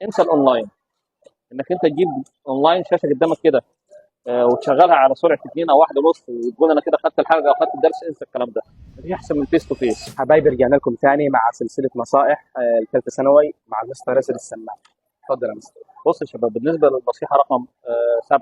انسى الاونلاين، انك انت تجيب اونلاين شاشة قدامك كده وتشغلها على سرعة 2 او 1.5 وتقول انا كده خدت الحلقة او خدت الدرس، انسى الكلام ده. مفيش احسن من face to face. حبايبي، رجعنا لكم تاني مع سلسلة نصائح الثالثة ثانوي مع المستر ياسر السمان. اتفضل يا مستر. بص يا شباب، بالنسبة للنصيحه رقم 7،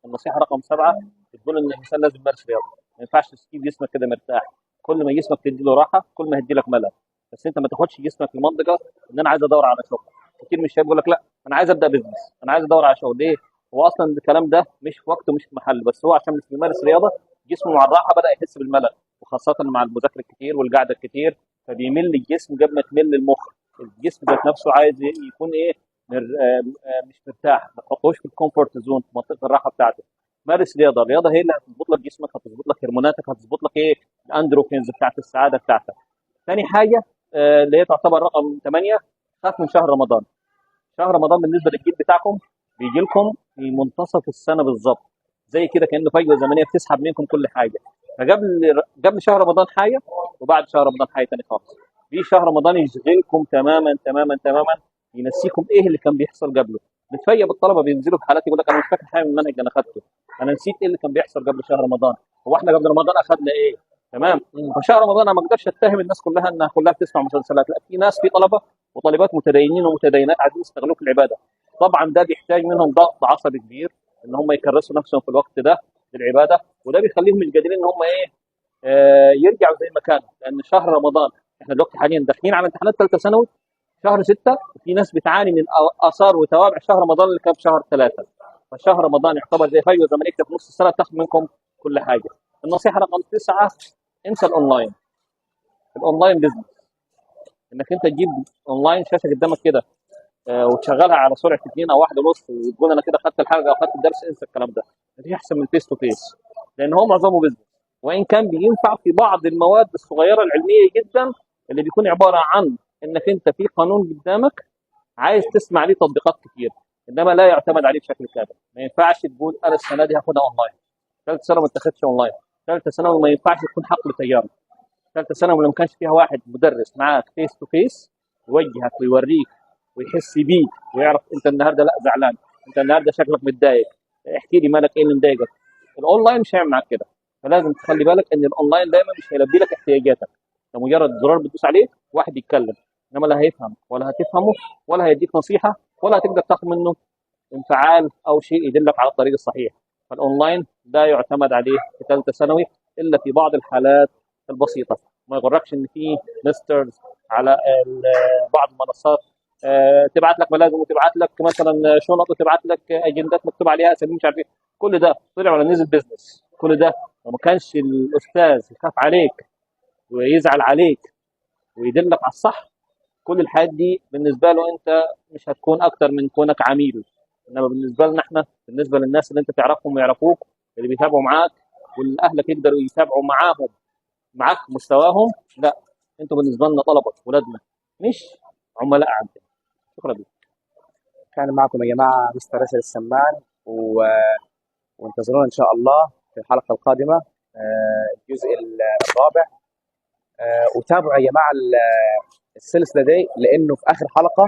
النصيحة رقم 7 بتقول ان الانسان لازم يمارس رياضة. ما ينفعش تسيب جسمك كده مرتاح. كل ما جسمك تدي له راحة كل ما هيدي لك ملل. بس انت ما تاخدش جسمك لمنطقه ان انا عايز ادور على شغل. كتير من الشباب يقول لك لا انا عايز ابدا business، انا عايز ادور على شغل. ليه؟ هو اصلا الكلام ده مش في وقته، مش في محله، بس هو عشان مش بيمارس رياضة جسمه مع الراحة بدا يحس بالملل، وخاصة مع المذاكرة الكتير والقعده الكتير، فبيمل الجسم قبل ما تمل المخ. الجسم ذات نفسه عايز يكون ايه؟ مر... آه، آه، مش مرتاح. ما تحطوش في ال comfort zone، في منطقة الراحة بتاعته. مارس رياضه. الرياضة هي اللي هتظبط لك جسمك، هتظبط لك هرموناتك، هتظبط لك ايه؟ الاندروفينز بتاعت السعادة بتاعتك. ثاني حاجة اللي هي تعتبر رقم 8، خاف من شهر رمضان. شهر رمضان بالنسبة للجيل بتاعكم بيجي لكم في منتصف السنة بالظبط، زي كده كانه فجوة زمنية بتسحب منكم كل حاجة. فقبل شهر رمضان حاجة، وبعد شهر رمضان حاجة ثانية خالص. في شهر رمضان يشغلكم تماما تماما تماما، ينسيكم ايه اللي كان بيحصل قبله. بتفاجئ بالطلبه بينزلوا في حالات يقول لك انا مش فاكر حاجة من المنهج اللي انا اخذته، انا نسيت ايه اللي كان بيحصل قبل شهر رمضان، هو احنا قبل رمضان اخذنا ايه؟ تمام. فشهر رمضان انا ما اقدرش اتهم الناس كلها انها كلها بتسمع مسلسلات، لا، في ناس، في طلبه وطالبات متدينين ومتدينات عايزين يستغلوه في العبادة. طبعا ده بيحتاج منهم ضغط عصبي كبير ان هم يكرسوا نفسهم في الوقت ده للعبادة، وده بيخليهم مش قادرين ان هم ايه يرجعوا زي ما كانوا. لان شهر رمضان احنا دلوقتي حاليا داخلين على امتحانات ثالثة ثانوي شهر 6، وفي ناس بتعاني من اثار وتوابع شهر رمضان اللي كان في شهر 3. فشهر رمضان يعتبر زي فجوة زمنية في نص السنة تاخذ منكم كل حاجة. النصيحة رقم 9، انسى ال online، ال online business، انك انت تجيب اونلاين شاشة قدامك كده وتشغلها على سرعة 2 او 1.5 وتقول انا كده خدت الحلقة او خدت الدرس، انسى الكلام ده. مفيش احسن من face to face، لان هو معظمه business، وان كان بينفع في بعض المواد الصغيرة العلمية جدا اللي بيكون عبارة عن انك انت في قانون قدامك عايز تسمع ليه تطبيقات كتير، انما لا يعتمد عليه بشكل كامل. ما ينفعش تقول انا السنة دي هاخدها اونلاين. ثالث سنة ما تاخدش اونلاين. ثالثة ثانوي ما ينفعش تكون حقل تجارب. ثالثة ثانوي لو ما كانش فيها واحد مدرس معاك face to face يوجهك ويوريك ويحس بيك ويعرف انت النهارده لا زعلان، انت النهارده شكلك متضايق، احكي لي مالك، ايه اللي مضايقك. الاونلاين مش هيعمل معاك كده. فلازم تخلي بالك ان الاونلاين دايما مش هيلبي لك احتياجاتك. ده مجرد زرار بتدوس عليه واحد يتكلم، انما لا هيفهم ولا هتفهمه ولا هيديك نصيحة ولا هتقدر تاخد منه انفعال او شيء يدلك على الطريق الصحيح. فالاونلاين لا يعتمد عليه في ثالثة ثانوي الا في بعض الحالات البسيطة. ما يغركش ان في misters على بعض المنصات تبعت لك ملازم وتبعت لك مثلا شنط وتبعت لك اجندات مكتوب عليها اسامي مش عارف ايه. كل ده طلع ولا نزل business. كل ده لو ما كانش الاستاذ يخاف عليك ويزعل عليك ويدلك على الصح، كل الحاجات دي بالنسبة له انت مش هتكون اكتر من كونك عميل. انما بالنسبة لنا احنا، بالنسبة للناس اللي انت تعرفهم ويعرفوك، اللي بيتابعوا معاك واللي اهلك يقدروا يتابعوا معاهم معاك مستواهم، لا، انتوا بالنسبة لنا طلبه، ولادنا، مش عملاء عندنا. شكرا لك. كان معكم يا جماعة مستر ياسر السمان وانتظرونا ان شاء الله في الحلقة القادمة الجزء الرابع. وتابعوا يا جماعة السلسلة دي لانه في اخر حلقة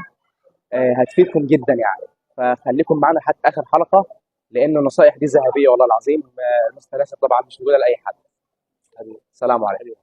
هتفيدكم جدا يعني، فخليكم معنا حتى اخر حلقة لانه النصائح دي ذهبية والله العظيم. المستر ياسر طبعا مش بيقولها لاي حد. السلام عليكم.